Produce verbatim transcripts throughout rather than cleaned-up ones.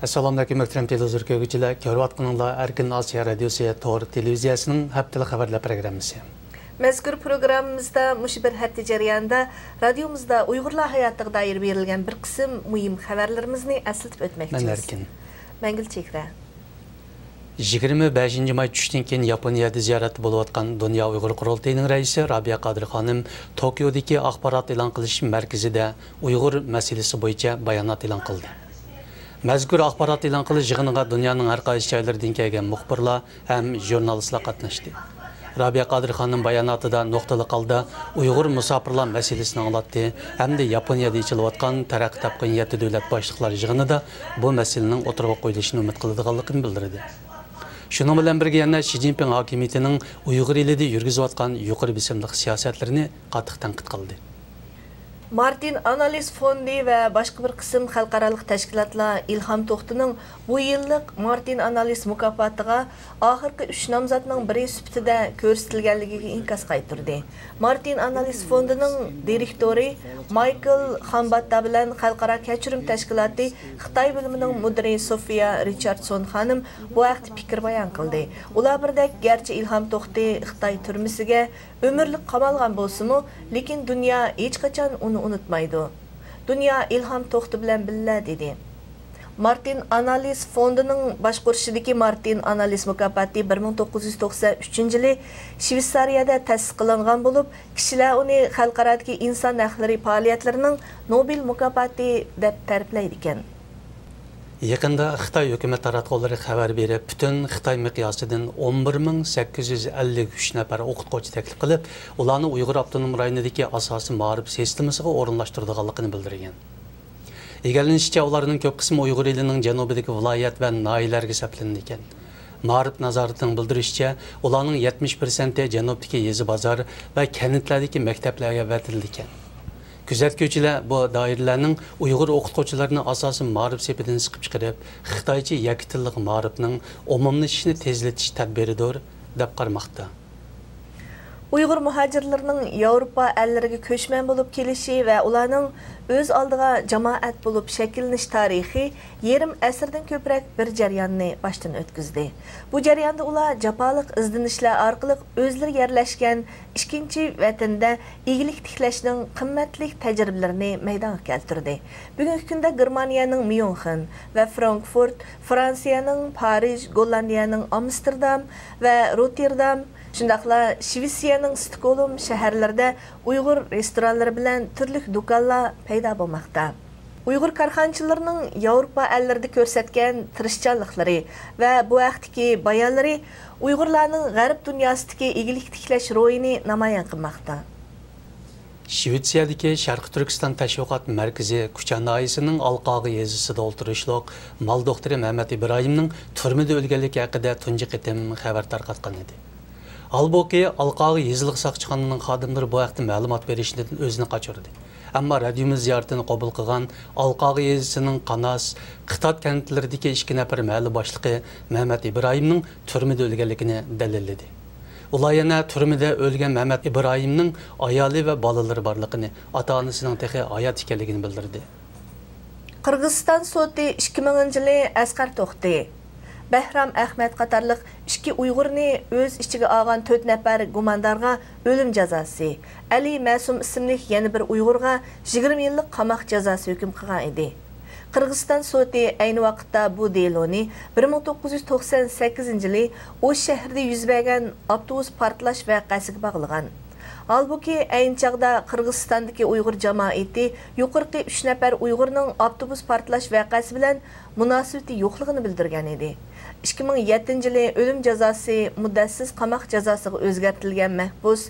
ئەسسالامۇئەلەيكۇم، مۆھتەرەم تېلېۋىزور كۆرگۈچىلەر. كۆرۈۋاتقىنىڭلار ئەركىن ئاسىيا رادىيوسى تور تېلېۋىزىيەسىنىڭ ھەپتىلىك خەۋەرلەر پروگراممىسى. مەزكۇر پروگراممىمىزدا مۇشۇ بىر ھەپتە جەريانىدا رادىيومىزدا ئۇيغۇرلار ھاياتىغا دائىر بېرىلگەن بىر قىسىم مۇھىم خەۋەرلىرىمىزنى ئەسلىتىپ ئۆتمەكچىمىز. مەن ئەركىن. مەنگۈل چېھرە. يىگىرمە بەشىنچى ماي چۈشتىن كېيىن ياپونىيەدە زىيارەتتە بولۇۋاتقان دۇنيا ئۇيغۇر قۇرۇلتىيىنىڭ رەئىسى رابىيە قادىر خانىم توكيودىكى ئاخبارات ئېلان قىلىش مەركىزىدە ئۇيغۇر مەسىلىسى بويىچە بايانات ئېلان قىلدى. مەزكۇر ئاخبارات ئېلان قىلىش يىغىنىغا دۇنيانىڭ ھەر قايسى جايلىرىدىن كەلگەن مۇخبىرلار ھەم ژۇرنالىستلار قاتناشتى. رابىيە قادىر خانىم باياناتىدا نۇقتىلىق ھالدا ئۇيغۇر مۇساپىرلار مەسىلىسىنى ئاڭلاتتى ھەمدە ياپونىيەدە ئېچىلىۋاتقان تەرەققىي تاپقان يەتتە دۆلەت باشلىقلار يىغىنىدا بۇ مەسىلىنىڭ ئوتتۇرىغا قويۇلۇشىنى ئۈمىد قىلىدىغانلىقىنى بىلدۈردى. شۇنىڭ بىلەن بىرگە يەنە شى جىنپىڭ ھاكىمىيىتىنىڭ ئۇيغۇر ئېلىدە يۈرگۈزۈۋاتقان يۇقىرى بېسىملىق سىياسەتلىرىنى قاتتىق تەنقىد قىلدى. مارتىن ئانالىز فوندى ۋە باشقا بىر قىسىم خەلقئارالىق تەشكىلاتلار ئىلھام توختىنىڭ بۇ يىللىق مارتىن ئانالىز مۇكاپاتىغا ئاخىرقى ئۈچ نامزاتنىڭ بىرى سۈپىتىدە كۆرسىتىلگەنلىكىگە ئىنكاس قايتۇردى. مارتىن ئانالىز فوندىنىڭ دىرېكتورى مايكل خامباتتا بىلەن خەلقئارا كەچۈرۈم تەشكىلاتى خىتاي بۆلۈمىنىڭ مۇدىرى سوفىيا رىچاردسون خانىم بۇ ھەقتە پىكىر بايان قىلدى. ئۇلار بىردەك، گەرچە ئىلھام توختى خىتاي تۈرمىسىگە ئۆمۈرلۈك قامالغان بولسىمۇ، لېكىن دۇنيا ھېچقاچان ئۇنى ئۇنتۇمايدۇ. دۇنيا ئىلھام توختى بىلەن بىللە، دېدى. مارتىن ئانالىز فوندىنىڭ باشقۇرۇشىدىكى مارتىن ئانالىز مۇكاپاتى بىر مىڭ توققۇز يۈز توقسەن ئۈچىنچى يىلى شۋېتسارىيەدە تەسىس قىلىنغان بولۇپ، كىشىلەر ئۇنى خەلقئارادىكى ئىنسان ھەقلىرى پائالىيەتلىرىنىڭ نوبېل مۇكاپاتى دەپ تەرىپلەيدىكەن. يېقىندا خىتاي ھۆكۈمەت تاراتقۇلىرى خەۋەر بېرىپ، پۈتۈن خىتاي مىقياسىدىن ئون بىر مىڭ سەككىز يۈز ئەللىك ئۈچ نەپەر ئوقۇتقۇچى تەكلىپ قىلىپ، ئۇلارنى ئۇيغۇر ئاپتونوم رايونىدىكى ئاساسىي مائارىپ سىستېمىسىغا ئورۇنلاشتۇرىدىغانلىقىنى بىلدۈرگەن. ئىگىلىنىشىچە، ئۇلارنىڭ كۆپ قىسمى ئۇيغۇر ئېلىنىڭ جەنۇبىدىكى ۋىلايەت ۋە ناھىيەلەرگە سەپلىنىدىكەن. مائارىپ نازارىتىنىڭ بىلدۈرۈشىچە، ئۇلارنىڭ يەتمىش پىرسەنتى جەنۇبتىكى يېزا بازار ۋە كەنتلەردىكى مەكتەپلەرگە ئەۋەتىلىدىكەن. كۆزەتكۈچىلەر بۇ دائىرىلەرنىڭ ئۇيغۇر ئوقۇتقۇچىلىرىنى ئاساسىي مائارىپ سېپىدىن سىقىپ چىقىرىپ، خىتايچە يەككە تىللىق مائارىپنىڭ ئومۇملىشىشىنى تېزلىتىش تەدبىرىدۇر، دەپ قارىماقتا. ئۇيغۇر مۇھاجىرلىرىنىڭ ياۋروپا ئەللىرىگە كۆچمەن بولۇپ كېلىشى ۋە ئۇلارنىڭ ئۆز ئالدىغا جامائەت بولۇپ شەكىللىنىش تارىخى يېرىم ئەسىردىن كۆپرەك بىر جەرياننى باشتىن ئۆتكۈزدى. بۇ جەرياندا ئۇلار جاپالىق ئىزدىنىشلەر ئارقىلىق ئۆزلىرى يەرلەشكەن ئىككىنچى ۋەتىنىدە ئىگىلىك تىكلەشنىڭ قىممەتلىك تەجرىبىلىرىنى مەيدانغا كەلتۈردى. بۈگۈنكى كۈندە گېرمانىيەنىڭ ميۇنخېن ۋە فرانكفورت، فرانسىيەنىڭ پارىژ، گوللاندىيەنىڭ ئامستېردام ۋە روتتېردام، شۇنداقلا شىۋېتسىيەنىڭ ستوكھولم شەھەرلىرىدە ئۇيغۇر رېستورانلىرى بىلەن تۈرلۈك دۇكانلار پەيدا بولماقتا. ئۇيغۇر كارخانىچىلىرىنىڭ ياۋروپا ئەللىرىدە كۆرسەتكەن تىرىشچانلىقلىرى ۋە بۇ ھەقتىكى بايانلىرى ئۇيغۇرلارنىڭ غەرب دۇنياسىدىكى ئىگىلىك تىكلەش روھىنى نامايان قىلماقتا. شىۋېتسىيەدىكى شەرقىي تۈركىستان تەشۋىقات مەركىزى كۇچا ناھىيەسىنىڭ ئالقاغا يېزىسىدا ئولتۇرۇشلۇق مال دوختۇرى مەمەت ئىبراھىمنىڭ تۈرمىدە ئۆلگەنلىكى ھەققىدە تۇنجى قېتىم خەۋەر تارقاتقان ئىدى. ھالبۇكى، ئالقاغا يېزىلىق ساقچىخانىنىڭ خادىملىرى بۇ ھەقتە مەلۇمات بېرىشتىن ئۆزىنى قاچۇردى. ئەمما رادىيومىز زىيارىتىنى قوبۇل قىلغان ئالقاغا يېزىسىنىڭ قاناس، قىتات كەنتلىرىدىكى ئىككى نەپەر مەھەللە باشلىقى مەمەت ئىبراھىمنىڭ تۈرمىدە ئۆلگەنلىكىنى دەلىللىدى. ئۇلار يەنە تۈرمىدە ئۆلگەن مەمەت ئىبراھىمنىڭ ئايالى ۋە بالىلىرى بارلىقىنى، ئاتا-ئانىسىنىڭ تېخى ھايات ئىكەنلىكىنى بىلدۈردى. قىرغىزىستان سوتى ئىككى مىڭىنچى يىلى ئەسقەر توختى، بەھرام ئەخمەت قاتارلىق ئىككى ئۇيغۇرنى ئۆز ئىچىگە ئالغان تۆت نەپەر گۇماندارغا ئۆلۈم جازاسى، ئەلى مەسۇم ئىسىملىك يەنە بىر ئۇيغۇرغا يىگىرمە يىللىق قاماق جازاسى ھۆكۈم قىلغان ئىدى. قىرغىزىستان سوتى ئەينى ۋاقىتتا بۇ دېلونى بىر مىڭ توققۇز يۈز توقسان سەككىزىنچى يىلى ئوش شەھىرىدە يۈز بەرگەن ئاپتوبۇس پارتلاش ۋەقەسىگە باغلىغان. ھالبۇكى، ئەينى چاغدا قىرغىزىستاندىكى ئۇيغۇر جامائىتى يۇقىرىقى ئۈچ نەپەر ئۇيغۇرنىڭ ئاپتوبۇس پارتلاش ۋەقەسى بىلەن مۇناسىۋىتى يوقلۇقىنى بىلدۈرگەن ئىدى. ئىككى مىڭ يەتتىنچى يىلى ئۆلۈم جازاسى مۇددەتسىز قاماق جازاسىغا ئۆزگەرتىلگەن مەھبۇس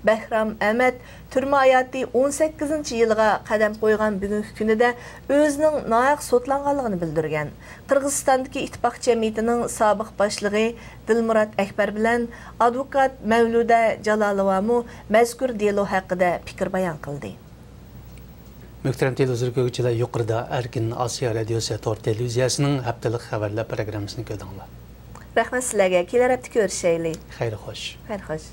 بەھرام ئەمەت تۈرمە ھاياتى ئون سەككىزىنچى يىلىغا قەدەم قويغان بۈگۈنكى كۈنىدە ئۆزىنىڭ ناھەق سوتلانغانلىقىنى بىلدۈرگەن. قىرغىزىستاندىكى ئىتتىپاق جەمئىيىتىنىڭ سابىق باشلىقى دىلمۇرات ئەكبەر بىلەن ئادۋوكات مەۋلۇدە جالالوۋامۇ مەزكۇر دېلو ھەققىدە پىكىر بايان قىلدى. مۆھتەرەم تېلېۋىزور كۆرگۈچىلەر، يۇقىرىدا ئەركىن ئاسىيا رادىيوسى تور تېلېۋىزىيەسىنىڭ ھەپتىلىك خەۋەرلەر پروگراممىسىنى كۆردۈڭلار. رەھمەت سىلەرگە. كېلەر ھەپتە كۆرۈشەيلى. خەير خوش. خەير خوش.